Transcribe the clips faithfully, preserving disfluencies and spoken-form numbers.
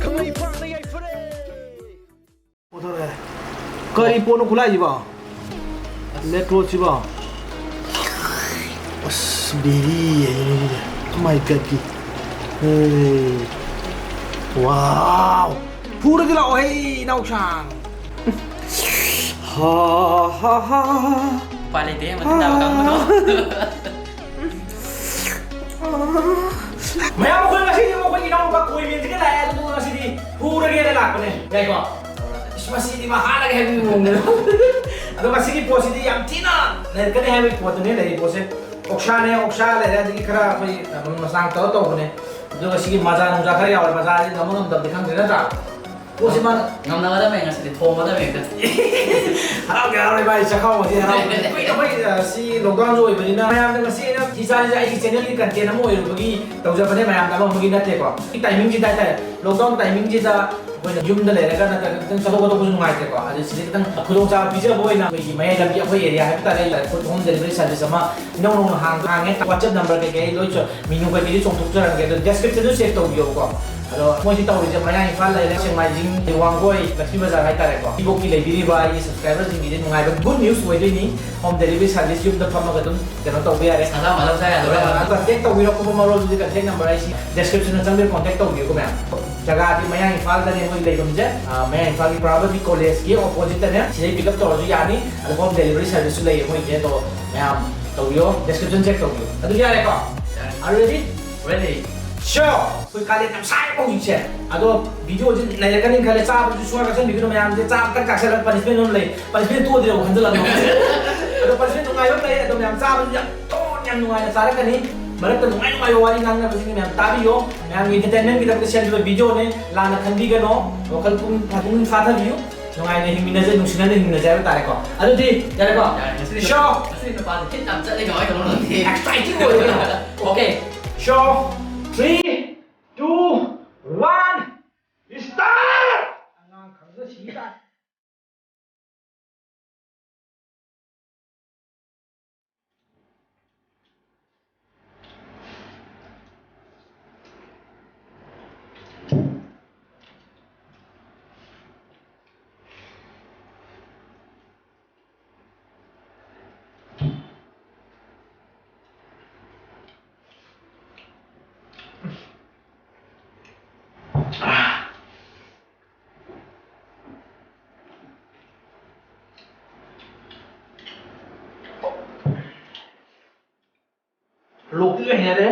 ꯀꯪꯂꯩꯄꯥꯛꯅ ꯌꯥꯏꯐꯔꯦ꯫ ꯄꯣꯊꯣꯔꯛꯑꯦ꯫ ꯀꯔꯤ ꯄꯣꯠꯅꯣ ꯈꯨꯠꯂꯥꯏꯁꯤꯕꯣ? ꯂꯦꯇ꯭ꯔꯣꯠꯁꯤꯕꯣ? ꯑꯁ, ꯕꯦꯔꯤ ꯍꯥꯏꯅꯦ ꯁꯤꯗꯤ꯫ Oh my God ꯀꯤ꯫ ꯑꯦ꯫ ꯋꯥꯎ! ꯐꯨꯔꯒꯦ ꯂꯥꯛꯑꯣ ꯍꯦ, ꯏꯅꯥꯎꯁꯥꯡ꯫ ꯍꯥ, ꯍꯥ, ꯍꯥ꯫ ꯎꯄꯥꯏ ꯂꯩꯇꯦ, ꯃꯊꯪ ꯇꯥꯕ ꯀꯥꯡꯕꯨꯗꯣ꯫ ꯃꯌꯥꯝ, ꯑꯩꯈꯣꯏ ꯉꯁꯤꯗꯤ ꯑꯃꯨꯛ ꯑꯩꯈꯣꯏꯒꯤ ꯏꯅꯥꯎꯅꯨꯄꯥ ꯀꯣꯏꯃꯦꯟꯁꯤꯒ ꯂꯥꯛꯑꯦ, ꯑꯗꯨꯗꯨꯒ ꯉꯁꯤꯗꯤ ꯍꯨꯔꯒꯦꯅ ꯂꯥꯛꯄꯅꯦ꯫ ꯌꯥꯏꯀꯣ? ꯏꯁ, ꯃꯁꯤꯗꯤ ꯃꯍꯥꯔꯥꯒ ꯍꯥꯏꯕꯒꯤ ꯃꯑꯣꯡꯗ꯫ ꯑꯗꯣ ꯉꯁꯤꯒꯤ ꯄꯣꯠꯁꯤꯗꯤ ꯌꯥꯝ ꯊꯤꯅ ꯂꯩꯔꯛꯀꯅꯤ ꯍꯥꯏꯕꯒꯤ ꯄꯣꯠꯇꯨꯅꯦ ꯂꯩꯔꯤ ꯄꯣꯠꯁꯦ꯫ ꯑꯣꯛꯁꯥꯅꯦ, ꯑꯣꯛꯁꯥ ꯂꯩꯔꯦ, ꯑꯗꯒꯤ ꯈꯔ ꯑꯩꯈꯣꯏ ꯃꯔꯨ ꯃꯁꯥꯡ ꯇꯧꯔ ꯇꯧꯕꯅꯦ꯫ ꯑꯗꯨꯒ ꯁꯤꯒꯤ ꯃꯖꯥ ꯅꯨꯡꯖꯥ ꯈꯔ ꯌꯥꯎꯔꯦ, ꯃꯖꯥꯁꯤ ꯉꯝꯕ ꯉꯝꯗꯕꯗꯤ ꯈꯪꯗ꯭ꯔꯦ, ꯅꯠꯇ꯭ꯔꯥ? ꯄꯣꯠꯁꯤ ꯃꯥꯅ ꯉꯝꯅꯒꯗꯕꯅꯦ, ꯉꯁꯤꯗꯤ ꯊꯣꯡꯒꯗꯕꯅꯦ ꯍꯦꯛꯇ꯫ ꯍꯔꯥꯎꯒꯦ ꯍꯔꯥꯎꯔꯦ ꯚꯥꯏ, ꯆꯥꯛꯈꯥꯎ ꯉꯁꯤ ꯍꯔꯥꯎꯒꯦ꯫ ꯀꯨꯏꯅ ꯑꯩꯈꯣꯏ, ꯑ, ꯁꯤ lockdownꯁꯨ ꯑꯣꯏꯕꯅꯤꯅ ꯃꯌꯥꯝꯗ ꯉꯁꯤ ꯑꯩꯅ ꯁꯤ ꯆꯥꯔꯤꯁꯦ ꯑꯩꯒꯤ channelꯒꯤ content ꯑꯃ ꯑꯣꯏꯔꯨꯕꯒꯤ ꯇꯧꯖꯕꯅꯦ, ꯃꯌꯥꯝꯗ ꯑꯃ ꯑꯃꯒꯤ ꯅꯠꯇꯦꯀꯣ꯫ ꯁꯤ timingꯁꯤꯗ ꯍꯥꯏꯇꯥꯔꯦ, lockdown timingꯁꯤꯗ ꯑꯩꯈꯣꯏꯅ ꯌꯨꯝꯗ ꯂꯩꯔꯒ ꯅꯠꯇ꯭ꯔꯒ ꯈꯤꯇꯪ ꯆꯠꯊꯣꯛ ꯈꯣꯠꯇꯣꯛꯄꯁꯨ ꯅꯨꯡꯉꯥꯏꯇꯦꯀꯣ꯫ ꯑꯗꯨ ꯁꯤꯗ ꯈꯤꯇꯪ ꯈꯨꯗꯣꯡꯆꯥꯕ ꯄꯤꯖꯕ ꯑꯣꯏꯅ ꯑꯩꯈꯣꯏꯒꯤ ꯃꯌꯥꯏ ꯂꯝꯕꯤ ꯑꯩꯈꯣꯏ area ꯍꯥꯏꯕ ꯇꯥꯔꯦ, food home delivery service ꯑꯃ ꯏꯅꯧ ꯅꯧꯅ ꯍꯥꯡ-, ꯍꯥꯡꯉꯦ꯫ WhatsApp number ꯀꯩꯀꯩ ꯑꯩ ꯂꯣꯏ ꯆ-, menu ꯀꯩꯀꯩꯗꯤ ꯆꯣꯡꯊꯣꯛꯆꯔꯝꯒꯦ꯫ ꯑꯗꯣ descriptionꯗꯨ check ꯇꯧꯕꯤꯌꯣꯀꯣ꯫ ꯑꯗꯣ ꯃꯣꯏꯁꯤ ꯇꯧꯔꯤꯁꯦ ꯃꯌꯥꯡ ꯏꯝꯐꯥꯜ ꯂꯩꯔꯦ, ꯁꯦꯛꯃꯥꯏꯖꯤꯡ, ꯋꯥꯡꯒꯣꯏ, ꯂꯛꯁꯃꯤ ꯕꯖꯥꯔ ꯍꯥꯏꯇꯥꯔꯦꯀꯣ꯫ ꯏꯕꯣꯛꯀꯤ ꯂꯩꯕꯤꯔꯤꯕ ꯑꯩꯒꯤ subscriberꯁꯤꯡꯒꯤꯗꯤ ꯅꯨꯡꯉꯥꯏꯕ good news ꯑꯣꯏꯗꯣꯏꯅꯤ꯫ Home delivery service ꯌꯨꯝꯗ ꯐꯝꯃꯒ ꯑꯗꯨꯝ ꯀꯩꯅꯣ ꯇꯧꯕ ꯌꯥꯔꯦ꯫ ꯁꯥꯗꯥ ꯃꯥꯗꯥ ꯆꯥ ꯌꯥꯗꯣꯔꯦ꯫ ꯑꯗꯣ contact ꯇꯧꯕꯤꯔꯛꯄ ꯃꯔꯣꯜꯗꯨꯗꯤ contact number ꯑꯩꯁꯤ descriptionꯗ ꯆꯪꯕꯤꯔ contact ꯇꯧꯕꯤꯌꯨꯀꯣ ꯃꯌꯥꯝ꯫ ꯖꯒꯥꯗꯤ ꯃꯌꯥꯡ ꯏꯝꯐꯥꯜꯗꯅꯦ ꯃꯣꯏ ꯂꯩꯐꯝꯁꯦ꯫ ꯑꯥ, ꯃꯌꯥꯡ ꯏꯝꯐꯥꯜꯒꯤ ꯄ꯭ꯔꯚꯥꯕꯇꯤ ꯀꯣꯂꯦꯖꯀꯤ oppositeꯇꯅꯦ꯫ ꯁꯤꯗꯩ pick up ꯇꯧꯔꯁꯨ ꯌꯥꯅꯤ꯫ ꯑꯗꯣ home delivery serviceꯁꯨ ꯂꯩꯌꯦ ꯃꯣꯏꯁꯦ꯫ ꯑꯗꯣ ꯃꯌꯥꯝ ꯇꯧꯕꯤꯌꯣ, description check ꯇꯧꯕꯤꯌꯣ꯫ ꯑꯗꯨ ꯌꯥꯔꯦꯀꯣ? ꯌꯥꯔꯦ꯫ Are you ready? Ready. Show! ꯑꯩꯈꯣꯏ ꯀꯥꯂꯦꯟ ꯌꯥꯝ ꯁꯥꯏꯌꯦꯕ ꯍꯧꯖꯤꯛꯁꯦ꯫ ꯑꯗꯣ videoꯁꯤ ꯂꯩꯔꯛꯀꯅꯤ ꯈꯜꯂꯦ, ꯆꯥꯕꯁꯨ ꯁꯨꯡꯌꯥ ꯆꯥꯁꯤꯟꯕꯤꯒꯅꯨ ꯃꯌꯥꯝꯁꯦ, ꯆꯥꯕ ꯈꯛ ꯆꯥꯁꯤꯜꯂꯒ punishment ꯑꯃ ꯂꯩ, punishment ꯇꯣꯛꯑꯗꯤꯔ ꯋꯥꯈꯟꯗ ꯂꯥꯛꯑꯣ꯫ ꯑꯗꯣ punishment ꯅꯨꯡꯉꯥꯏꯕ ꯑꯃ ꯂꯩ, ꯑꯗꯣ ꯃꯌꯥꯝ ꯆꯥꯕꯁꯨ ꯌꯥꯝ ꯇꯣꯟ ꯌꯥꯝ ꯅꯨꯡꯉꯥꯏꯅ ꯆꯥꯔꯛꯀꯅꯤ꯫ ꯃꯔꯛꯇ ꯅꯨꯡꯉꯥꯏ ꯅꯨꯡꯉꯥꯏꯕ ꯋꯥꯔꯤ ꯉꯥꯡꯅꯕꯁꯤꯡꯁꯦ ꯃꯌꯥꯝ ꯇꯥꯕꯤꯌꯣ, ꯃꯌꯥꯝꯒꯤ entertainmentꯀꯤꯗꯃꯛꯇ ꯁꯦꯝꯈꯤꯕ videoꯅꯦ, ꯂꯥꯟꯅ ꯈꯟꯕꯤꯒꯅꯣ, ꯋꯥꯈꯜ ꯄꯨꯛꯅꯤꯡ ꯄꯨꯛꯅꯤꯡ ꯐꯥꯊꯕꯤꯌꯨ꯫ ꯅꯨꯡꯉꯥꯏꯅ ꯍꯤꯡꯃꯤꯟꯅꯖꯦ, ꯅꯨꯡꯁꯤꯅꯅ ꯍꯤꯡꯃꯤꯟꯅꯖꯦ ꯍꯥꯏꯕ ꯇꯥꯔꯦꯀꯣ꯫ ꯑꯗꯨꯗꯤ ꯌꯥꯔꯦꯀꯣ? ꯌꯥꯔꯦ, ꯉꯁꯤꯗꯤ show! ꯉꯁꯤꯗꯤ ꯅꯨꯄꯥꯁꯦ ꯍꯤꯠ ꯌꯥꯝ ꯆꯠꯂꯦ, ꯀꯃꯥꯏꯅ ꯇꯧꯕꯅꯣ ꯈꯪꯗꯦ꯫ Exciting ꯑꯣꯏꯔꯦ ꯀꯩꯅꯣ꯫ Okay, show, three, two, one, start! ꯑꯉꯥꯡ ꯈꯪꯗ ꯁꯤ ꯇꯥꯔꯦ꯫ ꯂꯣꯛꯇꯤ ꯂꯣꯏ ꯍꯩꯅꯔꯦ꯫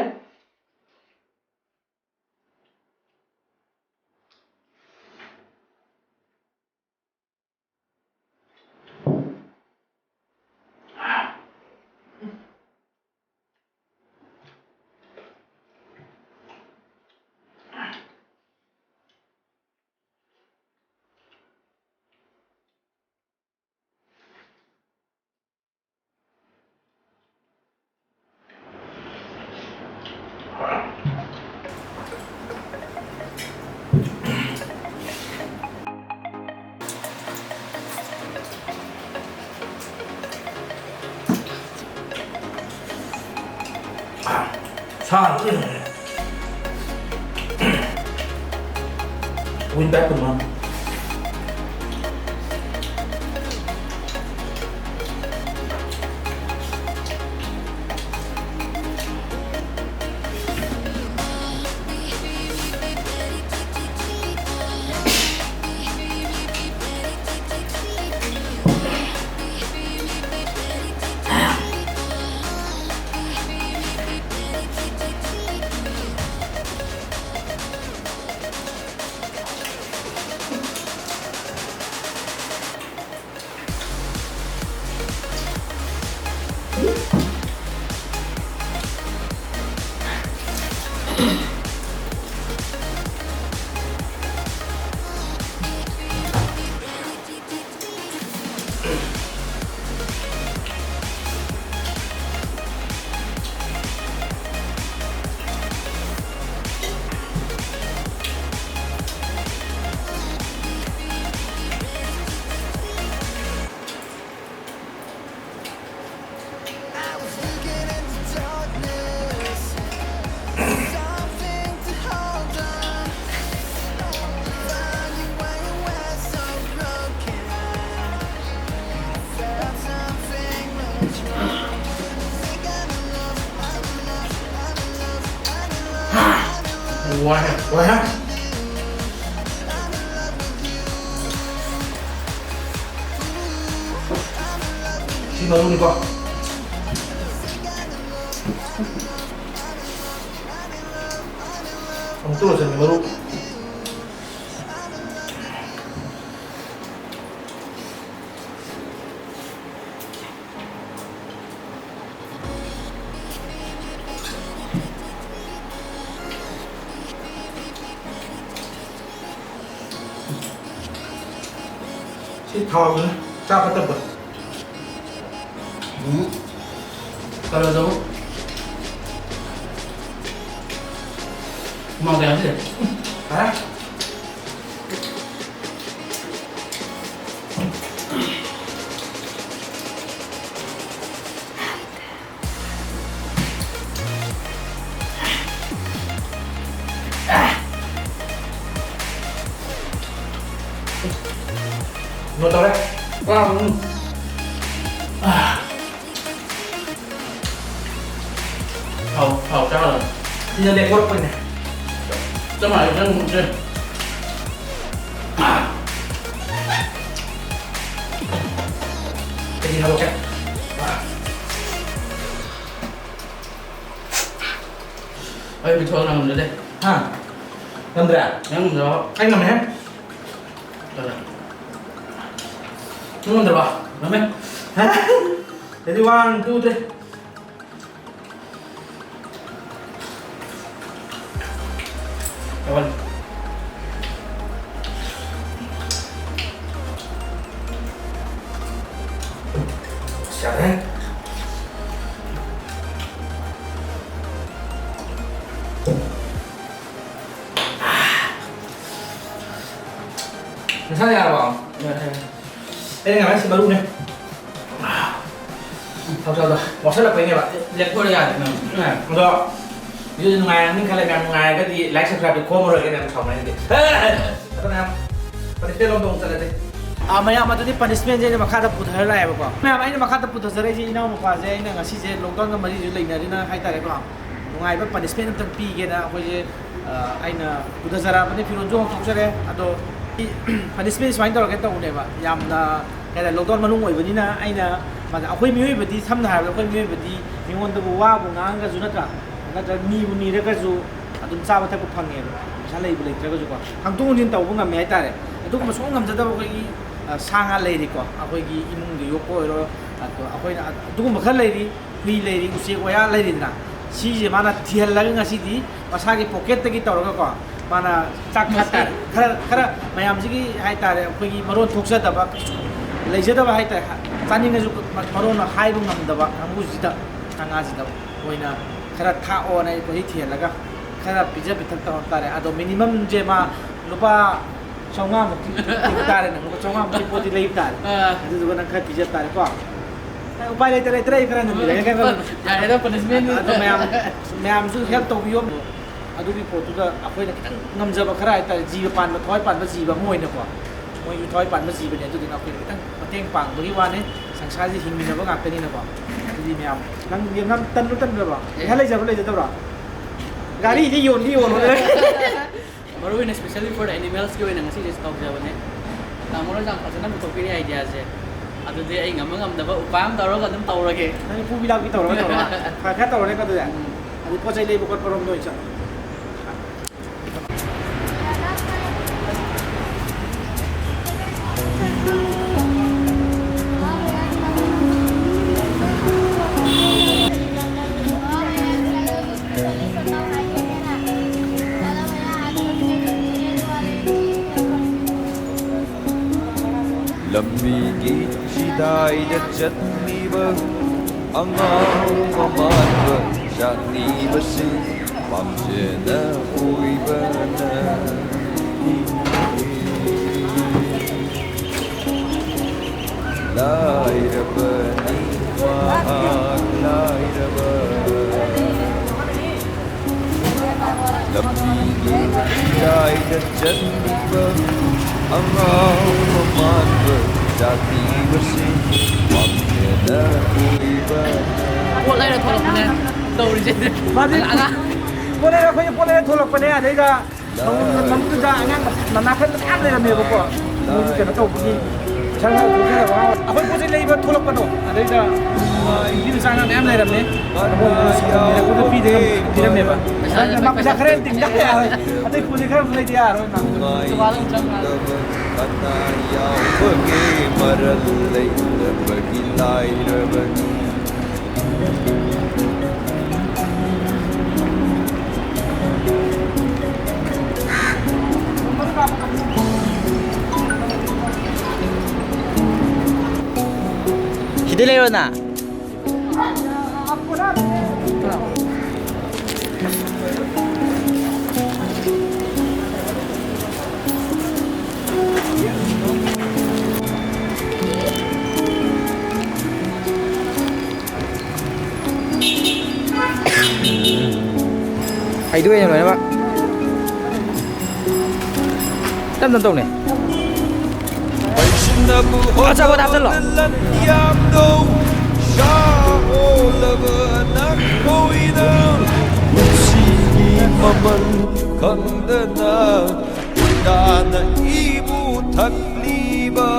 ꯁꯥ ꯂꯣꯏ ꯍꯩꯅꯔꯦ꯫ Win back the money. ꯋꯥꯏ, ꯋꯥꯏ꯫ ꯁꯤ ꯃꯔꯨꯅꯤꯀꯣ꯫ ꯇꯨ ꯂꯣꯏꯁꯟꯒꯦ, ꯃꯔꯨ꯫ ꯁꯤ ꯊꯥꯎꯁꯤꯅ ꯆꯥ ꯐꯠꯇꯕ꯫ ꯎꯝ꯫ ꯀꯩꯅꯣꯗꯣ꯫ ꯍꯨꯃꯥꯡ ꯀꯌꯥ ꯍꯥꯞꯆꯤꯜꯂꯦ꯫ ꯍꯥ? ꯀꯩꯅꯣ ꯇꯧꯔꯦ꯫ ꯋꯥ, ꯎꯝ꯫ ꯊꯥꯎ, ꯊꯥꯎ ꯆꯥꯒꯗꯕꯅꯤ꯫ ꯁꯤꯅ ꯂꯦꯛꯊꯣꯔꯛꯄꯅꯦ꯫ ꯆꯞ ꯃꯥꯟꯅꯩ, ꯅꯪ ꯃꯨꯟꯁꯦ꯫ ꯑꯩꯗꯤ ꯊꯥꯗꯣꯛꯀꯦ꯫ ꯑꯩ ꯃꯤꯊꯣꯛ ꯉꯝꯗ꯭ꯔꯦ꯫ ꯍꯥ? ꯉꯝꯗ꯭ꯔꯦ? ꯅꯪ ꯉꯝꯗ꯭ꯔꯣ? ꯑꯩ ꯉꯝꯃꯦꯍꯦ꯫ ꯇꯧꯔꯦ꯫ ꯅꯪ ꯉꯝꯗ꯭ꯔꯕ? ꯉꯝꯃꯦ꯫ Ready, one, two, three꯫ ꯌꯥꯔꯦ꯫ ꯅꯁꯥꯅ ꯌꯥꯔꯕꯣ? ꯌꯥꯔꯦ, ꯌꯥꯔꯦ꯫ ꯑꯩꯅ ꯉꯥꯏꯍꯥꯛ ꯁꯤ ꯃꯔꯨꯅꯦ꯫ ꯊꯥꯎ ꯆꯥꯗ ꯋꯥꯁꯜꯂꯛꯄꯩꯅꯦꯕ꯫ ꯂꯦꯛꯊꯣꯛꯑ ꯌꯥꯗꯦ ꯅꯪ꯫ ꯑꯗꯣ ꯚꯤꯗꯤꯑꯣꯁꯤ ꯅꯨꯡꯉꯥꯏꯔꯝꯅꯤ ꯈꯜꯂꯦ꯫ ꯃꯌꯥꯝ ꯅꯨꯡꯉꯥꯏꯔꯒꯗꯤ like, subscribe ꯇꯤ ꯈꯣꯝꯃꯔꯣꯏꯒꯦ, ꯃꯌꯥꯝ ꯁꯥꯎꯅꯔꯗꯤ꯫ ꯑꯗꯣ ꯃꯌꯥꯝ, ꯄꯅꯤꯁꯃꯦꯟ ꯂꯣꯝꯗ ꯑꯃꯨꯛ ꯆꯠꯂꯁꯦ꯫ ꯑꯥ, ꯃꯌꯥꯝ, ꯑꯗꯨꯗꯤ ꯄꯅꯤꯁꯃꯦꯟꯁꯦ ꯑꯩꯅ ꯃꯈꯥꯗ ꯄꯨꯊꯔ ꯂꯥꯛꯑꯦꯕꯀꯣ꯫ ꯃꯌꯥꯝ, ꯑꯩꯅ ꯃꯈꯥꯗ ꯄꯨꯊꯖꯔꯛꯏꯁꯦ ꯏꯅꯥꯎꯅꯨꯄꯥꯁꯦ ꯑꯩꯅ ꯉꯁꯤꯁꯦ lockdown ꯒ ꯃꯔꯤꯁꯨ ꯂꯩꯅꯔꯤꯅ ꯍꯥꯏꯇꯥꯔꯦꯀꯣ꯫ ꯅꯨꯡꯉꯥꯏꯕ ꯄꯅꯤꯁꯃꯦꯟ ꯑꯝꯇꯪ ꯄꯤꯒꯦꯅ ꯑꯩꯈꯣꯏꯁꯦ, ꯑ, ꯑꯩꯅ ꯄꯨꯊꯖꯔꯛꯑꯕꯅꯤ, ꯐꯤꯔꯣꯜꯁꯨ ꯍꯣꯡꯗꯣꯛꯆꯔꯦ꯫ ꯑꯗꯣ ꯄꯅꯤꯁꯃꯦꯟ ꯁꯨꯃꯥꯏꯅ ꯇꯧꯔꯒꯦ ꯇꯧꯕꯅꯦꯕ꯫ ꯌꯥꯝꯅ, ꯀꯩ ꯍꯥꯏꯇꯥꯔꯦ, lockdown ꯃꯅꯨꯡ ꯑꯣꯏꯕꯅꯤꯅ ꯑꯩꯅ, ꯑꯩꯈꯣꯏ ꯃꯤꯑꯣꯏꯕꯗꯤ, ꯁꯝꯅ ꯍꯥꯏꯔꯕꯗ ꯑꯩꯈꯣꯏ ꯃꯤꯑꯣꯏꯕꯗꯤ ꯃꯤꯉꯣꯟꯗꯕꯨ ꯋꯥꯕꯨ ꯉꯥꯡꯉꯒꯁꯨ ꯅꯠꯇ꯭ꯔꯥ, ꯅꯠꯇ꯭ꯔꯒ ꯅꯤꯕꯨ ꯅꯤꯔꯒꯁꯨ, ꯑꯗꯨꯝ ꯆꯥꯕ ꯊꯛꯄ ꯐꯪꯉꯦꯕ, ꯄꯩꯁꯥ ꯂꯩꯕ ꯂꯩꯇ꯭ꯔꯒꯁꯨꯀꯣ, ꯍꯥꯡꯗꯣꯛ ꯍꯥꯡꯖꯤꯟ ꯇꯧꯕ ꯉꯝꯃꯦ ꯍꯥꯏꯇꯥꯔꯦ꯫ ꯑꯗꯨꯒꯨꯝꯕ ꯁꯨꯡꯉꯝ ꯉꯝꯖꯗꯕ ꯑꯩꯈꯣꯏꯒꯤ, ꯑ, ꯁꯥ ꯉꯥ ꯂꯩꯔꯤꯀꯣ, ꯑꯩꯈꯣꯏꯒꯤ ꯏꯃꯨꯡꯗ ꯌꯣꯛꯄ ꯑꯣꯏꯔꯣ, ꯑꯗꯣ ꯑꯩꯈꯣꯏꯅ ꯑ-, ꯑꯗꯨꯒꯨꯝꯕ ꯈꯔ ꯂꯩꯔꯤ, ꯍꯨꯏ ꯂꯩꯔꯤ, ꯎꯆꯦꯛ ꯋꯥꯌꯥ ꯂꯩꯔꯤꯗꯅ, ꯁꯤꯁꯦ ꯃꯥꯅ ꯊꯤꯍꯜꯂꯒ ꯉꯁꯤꯗꯤ ꯃꯁꯥꯒꯤ ꯄꯣꯀꯦꯠꯇꯒꯤ ꯇꯧꯔꯒꯀꯣ, ꯃꯥꯅ ꯆꯥꯛ ꯊꯥ ꯇꯥꯔꯦ꯫ ꯈꯔ, ꯈꯔ ꯃꯌꯥꯝꯁꯤꯒꯤ ꯍꯥꯏꯇꯥꯔꯦ, ꯑꯩꯈꯣꯏꯒꯤ ꯃꯔꯣꯟ ꯊꯣꯛꯆꯗꯕ, ꯀꯩꯁꯨ ꯂꯩꯖꯗꯕ ꯍꯥꯏꯇꯥꯔꯦ, ꯆꯥꯅꯤꯡꯉꯁꯨ ꯃꯔꯣꯟ ꯍꯥꯏꯕ ꯉꯝꯗꯕ ꯀꯥꯡꯕꯨꯁꯤꯗ, ꯁꯥ ꯉꯥꯁꯤꯗ ꯑꯣꯏꯅ ꯈꯔ ꯊꯥꯛꯑꯣꯅ ꯑꯩ ꯀꯣꯏꯊꯤ ꯊꯤꯍꯜꯂꯒ ꯈꯔ ꯄꯤꯖ ꯄꯤꯊꯛ ꯇꯧꯍꯟ ꯇꯥꯔꯦ꯫ ꯑꯗꯣ ꯃꯤꯅꯤꯃꯝꯁꯦ ꯃꯥ ꯂꯨꯄꯥ ꯆꯥꯝꯃꯉꯥꯃꯨꯛꯇꯤ ꯇꯥꯔꯦꯅꯦ, ꯂꯨꯄꯥ ꯆꯥꯝꯃꯉꯥꯃꯨꯛꯀꯤ ꯄꯣꯠꯇꯤ ꯂꯩꯕ ꯇꯥꯔꯦ꯫ ꯑꯥ꯫ ꯑꯗꯨꯗꯨꯒ ꯅꯪ ꯈꯔ ꯄꯤꯖ ꯇꯥꯔꯦꯀꯣ꯫ ꯑꯦ, ꯎꯄꯥꯏ ꯂꯩꯇ ꯂꯩꯇ꯭ꯔꯦ ꯑꯩ ꯈꯔ ꯍꯟꯖꯤꯟꯕꯤꯔꯒꯦ, ꯈꯔ ꯌꯥꯔꯦꯗ, punishment ꯑꯗꯣ ꯃꯌꯥꯝ, ꯃꯌꯥꯝꯁꯨ help ꯇꯧꯕꯤꯌꯣ꯫ ꯑꯗꯨꯒꯤ ꯄꯣꯠꯇꯨꯗ ꯑꯩꯈꯣꯏꯅ ꯈꯤꯇꯪ ꯉꯝꯖꯕ ꯈꯔ ꯍꯥꯏꯇꯥꯔꯦ, ꯖꯤꯕ ꯄꯥꯟꯕ, ꯊꯋꯥꯏ ꯄꯥꯟꯕ ꯖꯤꯕ ꯑꯃ ꯑꯣꯏꯅꯀꯣ, ꯃꯣꯏꯁꯨ ꯊꯋꯥꯏ ꯄꯥꯟꯕ ꯖꯤꯕꯅꯦ, ꯑꯗꯨꯗꯨꯅ ꯑꯩꯈꯣꯏꯅ ꯈꯤꯇꯪ ꯃꯇꯦꯡ ꯄꯥꯡꯕꯒꯤ ꯋꯥꯅꯤ꯫ ꯁꯪꯁꯥꯔꯁꯤ ꯍꯤꯡꯃꯤꯟꯅꯕ ꯉꯥꯛꯇꯅꯤꯅꯀꯣ꯫ ꯑꯗꯨꯗꯤ ꯃꯌꯥꯝ, ꯅꯪ ꯌꯦꯡꯉꯝ-, ꯇꯟꯕ꯭ꯔꯣ, ꯇꯟꯗ꯭ꯔꯕꯣ? ꯄꯩꯁꯥ ꯂꯩꯖꯕ꯭ꯔꯣ, ꯂꯩꯖꯗꯕ꯭ꯔꯣ? ꯒꯥꯔꯤꯗꯤ ꯌꯣꯟꯗꯤ ꯌꯣꯜꯂꯣ꯫ ꯃꯔꯨ ꯑꯣꯏꯅ specially for animals ꯀꯤ ꯑꯣꯏꯅ ꯉꯁꯤꯁꯦ ꯇꯧꯖꯕꯅꯦ꯫ ꯇꯥꯃꯣꯅꯁꯨ ꯌꯥꯝ ꯐꯖꯅ ꯄꯨꯊꯣꯛꯄꯤꯔꯦ idea ꯁꯦ꯫ ꯑꯗꯨꯗꯤ ꯑꯩ ꯉꯝꯃ ꯉꯝꯗꯕ ꯎꯄꯥꯏ ꯑꯃ ꯇꯧꯔꯒ ꯑꯗꯨꯝ ꯇꯧꯔꯒꯦ꯫ ꯅꯪ ꯄꯨꯕꯤ ꯂꯥꯛꯄꯤ ꯇꯧꯔꯒ ꯇꯧꯔꯒ꯫ ꯈꯔ, ꯈꯔ ꯇꯧꯔꯅꯦꯀꯣ ꯑꯗꯨꯗꯤ꯫ ꯎꯝ꯫ ꯑꯗꯨ ꯄꯣꯠ ꯆꯩ ꯂꯩꯕ ꯈꯣꯠꯄ ꯔꯣꯝꯗ ꯑꯣꯏꯅ ꯆꯠꯂꯣ꯫ ꯂꯝꯕꯤꯒꯤ ꯆꯤꯗꯥꯏꯗ ꯆꯠꯂꯤꯕ ꯑꯉꯥꯎꯕ ꯃꯥꯟꯕ ꯖꯥꯇꯤꯕꯁꯤꯡ ꯄꯥꯝꯖꯅ ꯀꯣꯏꯕꯅ ꯍꯤꯡꯂꯤ꯫ ꯂꯥꯏꯔꯕꯅꯤ ꯃꯍꯥꯛ ꯂꯥꯏꯔꯕ꯫ ꯂꯝꯕꯤꯒꯤ ꯏꯔꯥꯏꯗ ꯆꯠꯂꯤꯕ ꯑꯉꯥꯎꯕ ꯃꯥꯟꯕ ꯖꯥꯇꯤꯕꯁꯤꯡ ꯄꯥꯝꯖꯅ ꯀꯣꯏꯕ꯫ ꯄꯣꯠ ꯂꯩꯔ ꯊꯣꯛꯂꯛꯄꯅꯦ ꯇꯧꯔꯤꯁꯦ꯫ ꯃꯥꯗꯤ ꯑꯉꯥꯡ ꯄꯣꯠ ꯂꯩꯔ, ꯑꯩꯈꯣꯏꯁꯨ ꯄꯣꯠ ꯂꯩꯔ ꯊꯣꯛꯂꯛꯄꯅꯦ꯫ ꯑꯗꯩꯗ ꯃꯐꯝꯗꯨꯗ ꯑꯉꯥꯡ ꯃꯅꯥ ꯈꯔ ꯃꯌꯥꯝ ꯂꯩꯔꯝꯃꯦꯕꯀꯣ꯫ ꯃꯣꯏꯒꯤ ꯀꯩꯅꯣ ꯇꯧꯕꯒꯤ ꯄꯩꯁꯥ ꯅꯨꯡꯁꯥ ꯊꯣꯛꯆꯔꯕ ꯑꯉꯥꯡ ꯑꯩꯈꯣꯏ ꯄꯣꯠ ꯆꯩ ꯂꯩꯕ ꯊꯣꯛꯂꯛꯄꯗꯣ, ꯑꯗꯩꯗ ꯅꯨꯄꯤ ꯃꯆꯥ ꯑꯉꯥꯡ ꯃꯌꯥꯝ ꯂꯩꯔꯝꯃꯦ꯫ ꯑꯗꯣ ꯁꯪꯒꯣꯝ ꯄꯤꯔꯛꯄꯗ ꯄꯤꯗꯦ, ꯄꯤꯔꯝꯃꯦꯕ꯫ ꯃꯥ ꯄꯩꯁꯥ ꯈꯔ ꯇꯤꯡꯗ ꯌꯥꯔꯣꯏ꯫ ꯑꯇꯩ ꯄꯣꯠꯁꯦ ꯈꯔ ꯑꯃꯨꯛ ꯂꯩꯗ ꯌꯥꯔꯣꯏ ꯃꯥ꯫ ꯀꯅꯥ ꯌꯥꯎꯕꯒꯦ ꯃꯔꯜ ꯂꯩꯇꯕꯒꯤ ꯂꯥꯏꯔꯕꯅꯤ꯫ ꯁꯤꯗ ꯂꯩꯔꯣꯅ꯫ ꯍꯩꯗꯣꯛꯑꯦꯅꯦ ꯂꯣꯏꯅꯃꯛ꯫ ꯇꯞ ꯇꯞ ꯇꯧꯅꯦ꯫ ꯑꯆꯥꯄꯣꯠ ꯍꯥꯞꯆꯜꯂꯣ꯫ ꯂꯟ ꯌꯥꯝꯗꯧ ꯁꯥ ꯑꯣꯜꯂꯕ ꯅꯈꯣꯏꯅ ꯄꯨꯟꯁꯤꯒꯤ ꯃꯃꯜ ꯈꯪꯗꯅ ꯍꯨꯟꯗꯥꯅ ꯏꯕꯨ ꯊꯛꯂꯤꯕ꯫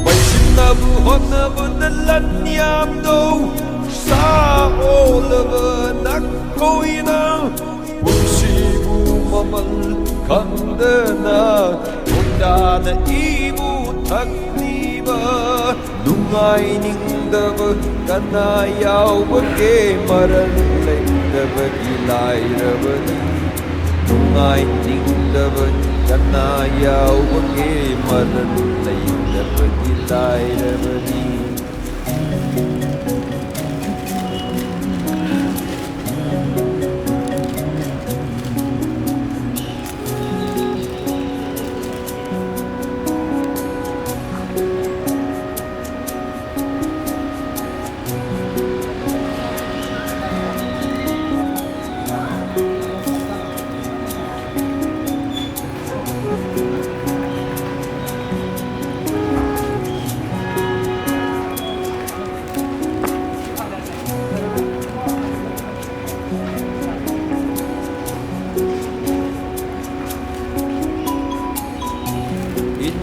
ꯄꯩꯁꯤꯟꯅꯕ ꯍꯣꯠꯅꯕꯗ ꯂꯟ ꯌꯥꯝꯗꯧ ꯁꯥ ꯑꯣꯜꯂꯕ ꯅꯈꯣꯏꯅ ꯄꯨꯟꯁꯤꯕꯨ ꯃꯃꯜ ꯈꯪꯗꯅ ꯍꯨꯟꯗꯥꯅ ꯏꯕꯨ ꯊꯛꯂꯤꯕ꯫ ꯅꯨꯡꯉꯥꯏꯅꯤꯡꯗꯕ ꯀꯅꯥ ꯌꯥꯎꯕꯒꯦ ꯃꯔꯜ ꯂꯩꯇꯕꯒꯤ ꯂꯥꯏꯔꯕꯅꯤ꯫ ꯅꯨꯡꯉꯥꯏꯅꯤꯡꯗꯕ ꯀꯅꯥ ꯌꯥꯎꯕꯒꯦ ꯃꯔꯜ ꯂꯩꯇꯕꯒꯤ ꯂꯥꯏꯔꯕꯅꯤ꯫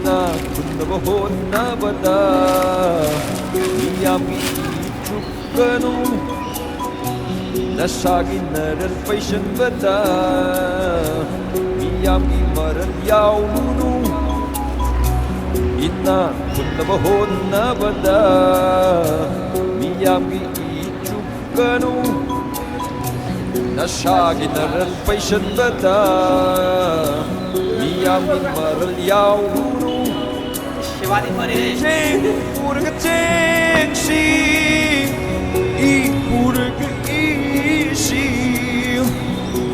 ꯍꯨꯟꯅꯕ ꯍꯣꯠꯅꯕꯗ ꯃꯤꯌꯥꯝꯒꯤ ꯏ ꯆꯨꯞꯀꯅꯨ, ꯅꯁꯥꯒꯤ ꯅꯔꯜ ꯄꯩꯁꯟꯕꯗ ꯃꯤꯌꯥꯝꯒꯤ ꯃꯔꯜ ꯌꯥꯎꯔꯨꯅꯨ꯫ ꯏꯅꯥꯛ ꯈꯨꯟꯅꯕ ꯍꯣꯠꯅꯕꯗ ꯃꯤꯌꯥꯝꯒꯤ ꯏ ꯆꯨꯞꯀꯅꯨ꯫ ꯅꯁꯥꯒꯤ ꯅꯔꯜ ꯄꯩꯁꯟꯕꯗ ꯃꯤꯌꯥꯝꯒꯤ ꯃꯔꯜ ꯌꯥꯎꯔꯨꯅꯨ꯫ ꯆꯦꯡ ꯄꯨꯔꯒ ꯆꯦꯡꯁꯤ, ꯏ ꯄꯨꯔꯒ ꯏꯁꯤ,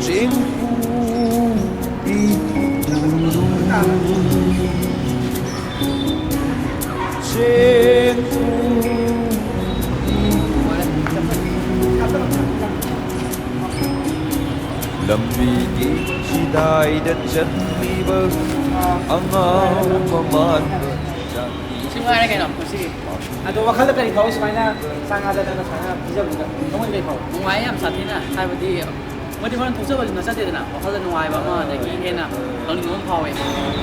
ꯆꯦꯡ ꯄꯨ, ꯏ ꯄꯨꯔꯨ꯫ ꯆꯦꯡ ꯄꯨ, ꯏ ꯄꯨꯔꯨ꯫ ꯂꯝꯕꯤꯒꯤ ꯆꯤꯗꯥꯏꯗ ꯆꯠꯂꯤꯕ ꯑꯉꯥꯎ ꯃꯃꯥꯟꯕ ꯖꯥꯇꯤ꯫ ꯁꯤ ꯉꯥꯏꯔꯦ ꯀꯩꯅꯣ ꯉꯁꯤꯒꯤ꯫ ꯑꯗꯣ ꯋꯥꯈꯜꯗ ꯀꯔꯤ ꯐꯥꯎꯏ ꯁꯨꯃꯥꯏꯅ ꯁꯥ ꯉꯥ ꯆꯥꯗꯅ ꯁꯨꯃꯥꯏꯅ ꯄꯤꯖꯕꯁꯤꯗ? ꯊꯃꯣꯏꯗ ꯀꯔꯤ ꯐꯥꯎꯏ? ꯅꯨꯡꯉꯥꯏ ꯌꯥꯝ ꯁꯥꯊꯤꯅ, ꯍꯥꯏꯕꯗꯤ ꯃꯣꯏꯗꯤ ꯍꯣꯔꯦꯟ ꯊꯣꯛꯆꯕꯗꯤ ꯅꯠꯆꯗꯦꯗꯅ, ꯋꯥꯈꯜꯗ ꯅꯨꯡꯉꯥꯏꯕ ꯑꯃ, ꯑꯗꯒꯤ ꯍꯦꯟꯅ ꯂꯧꯅꯤꯡꯕ ꯑꯃ ꯐꯥꯎꯋꯦ꯫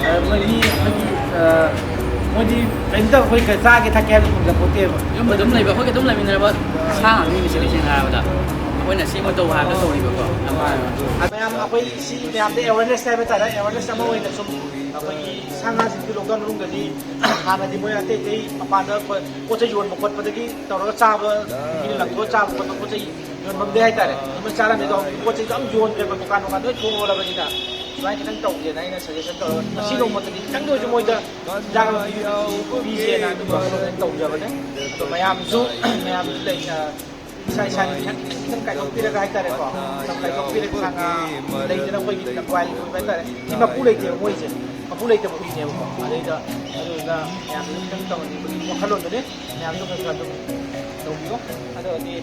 ꯑ, ꯃꯣꯏꯗꯤ ꯍꯥꯏꯗꯤ, ꯑ, ꯃꯣꯏꯗꯤ ꯀꯔꯤꯝꯇ ꯑꯩꯈꯣꯏ ꯆꯥꯒꯦ ꯊꯛꯀꯦ ꯍꯥꯏꯕꯗꯨ ꯐꯪꯖꯄꯣꯠꯇꯦꯕ꯫ ꯌꯨꯝꯗ ꯑꯗꯨꯝ ꯂꯩꯕ, ꯑꯩꯈꯣꯏꯒ ꯑꯗꯨꯝ ꯂꯩꯃꯤꯟꯅꯔꯕ ꯁꯥ ꯉꯥꯛꯇꯅꯤ ꯃꯁꯤꯗꯤ, ꯁꯦꯡꯅ ꯍꯥꯏꯔꯕꯗ꯫ ꯑꯩꯈꯣꯏꯅ ꯁꯤ ꯑꯃ ꯇꯧ ꯍꯥꯏꯕꯗ ꯇꯧꯔꯤꯕꯀꯣ꯫ ꯌꯥꯝ ꯅꯨꯡꯉꯥꯏꯕ꯫ ꯃꯌꯥꯝ ꯑꯩꯈꯣꯏ ꯁꯤ ꯃꯌꯥꯝꯗ awareness ꯍꯥꯏꯕ ꯇꯥꯔꯦ, awareness ꯑꯃ ꯑꯣꯏꯅ ꯁꯨꯝ ꯑꯩꯈꯣꯏꯒꯤ ꯁꯥ ꯉꯥꯁꯤꯡꯁꯤ lockdown ꯃꯅꯨꯡꯗꯗꯤ ꯍꯥꯟꯅꯗꯤ ꯃꯣꯏ ꯑꯇꯩ ꯑꯇꯩ ꯃꯄꯥꯟꯗ ꯄꯣꯠ ꯆꯩ ꯌꯣꯟꯕ ꯈꯣꯠꯄꯗꯒꯤ ꯇꯧꯔꯒ ꯆꯥꯕ, ꯃꯤꯅ ꯂꯪꯊꯣꯛꯑ ꯆꯥꯕ ꯈꯣꯠꯄ ꯄꯣꯠ ꯆꯩ ꯌꯣꯟꯐꯝꯗꯤ ꯍꯥꯏꯇꯥꯔꯦ, ꯑꯗꯨꯃꯥꯏꯅ ꯆꯥꯔꯝꯃꯦ꯫ ꯑꯗꯣ ꯍꯧꯖꯤꯛꯇꯤ ꯄꯣꯠ ꯆꯩꯁꯨ ꯌꯥꯝ ꯌꯣꯟꯗ꯭ꯔꯦꯕ, ꯗꯨꯀꯥꯟ ꯗꯨꯀꯥꯟ ꯂꯣꯏ ꯊꯣꯡ ꯂꯣꯜꯂꯕꯅꯤꯅ꯫ ꯁꯨꯃꯥꯏꯅ ꯈꯤꯇꯪ ꯇꯧꯒꯦꯅ ꯑꯩꯅ suggestion ꯇꯧꯔꯒ ꯉꯁꯤ ꯅꯣꯡꯃꯇꯗꯤ ꯈꯤꯇꯪꯗ ꯑꯣꯏꯔꯁꯨ ꯃꯣꯏꯗ ꯆꯥꯅꯕ ꯄꯤꯖꯕ ꯄꯤꯁꯦꯅ ꯑꯗꯨꯒꯤ ꯋꯥꯈꯜꯂꯣꯟꯗ ꯑꯩꯅ ꯇꯧꯖꯕꯅꯦ꯫ ꯑꯗꯣ ꯃꯌꯥꯝꯁꯨ, ꯃꯌꯥꯝꯁꯨ ꯂꯩ, ꯑ, ꯏꯁꯥ ꯏꯁꯥꯒꯤ ꯈꯤꯇꯪ ꯈꯤꯇꯪ ꯀꯥꯏꯊꯣꯛꯄꯤꯔꯒ ꯍꯥꯏꯇꯥꯔꯦꯀꯣ, ꯃꯇꯝ ꯀꯥꯏꯊꯣꯛꯄꯤꯔꯒ ꯁꯥ ꯉꯥ ꯂꯩꯗꯅ ꯑꯩꯈꯣꯏꯒꯤ ꯂꯝꯋꯥꯏ ꯑꯣꯏꯕ ꯍꯥꯏꯇꯥꯔꯦ, ꯃꯤ ꯃꯄꯨ ꯂꯩꯇꯦꯕ ꯃꯣꯏꯁꯦ, ꯃꯄꯨ ꯂꯩꯇꯕ ꯍꯨꯏꯅꯦꯕꯀꯣ꯫ ꯑꯗꯩꯗ ꯑꯗꯨꯗꯨꯅ ꯃꯌꯥꯝꯁꯨ ꯈꯤꯇꯪ ꯇꯧꯍꯟꯅꯤꯡꯕꯒꯤ ꯋꯥꯈꯜꯂꯣꯟꯗꯨꯅꯤ꯫ ꯃꯌꯥꯝꯁꯨ ꯈꯔ ꯈꯔ ꯑꯗꯨꯝ ꯇꯧꯕꯤꯌꯣ꯫ ꯑꯗꯨꯒꯗꯤ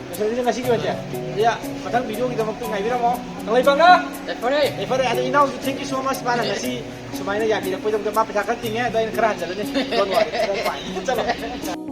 ꯂꯣꯏꯁꯤꯜꯂꯁꯤꯅꯦ ꯉꯁꯤꯒꯤ ꯑꯣꯏꯅ꯫ ꯑꯗꯨꯗ ꯃꯊꯪ video ꯒꯤꯗꯃꯛꯇ ꯉꯥꯏꯕꯤꯔꯝꯃꯣ꯫ ꯀꯪꯂꯩꯄꯥꯛꯅ ꯌꯥꯏꯐꯔꯦ꯫ ꯌꯥꯏꯐꯔꯦ꯫ ꯑꯗꯣ ꯏꯅꯥꯎꯁꯨ thank you so much, ꯃꯥꯅ ꯉꯁꯤ ꯁꯨꯃꯥꯏꯅ ꯌꯥꯕꯤꯔꯛꯄꯒꯤꯗꯃꯛꯇ꯫ ꯃꯥ ꯄꯩꯁꯥ ꯈꯔ ꯇꯤꯡꯉꯦ, ꯑꯗꯣ ꯑꯩꯅ ꯈꯔ ꯍꯟꯖꯜꯂꯅꯤ꯫ Don't worry, that's fine. ꯆꯠꯂꯣ꯫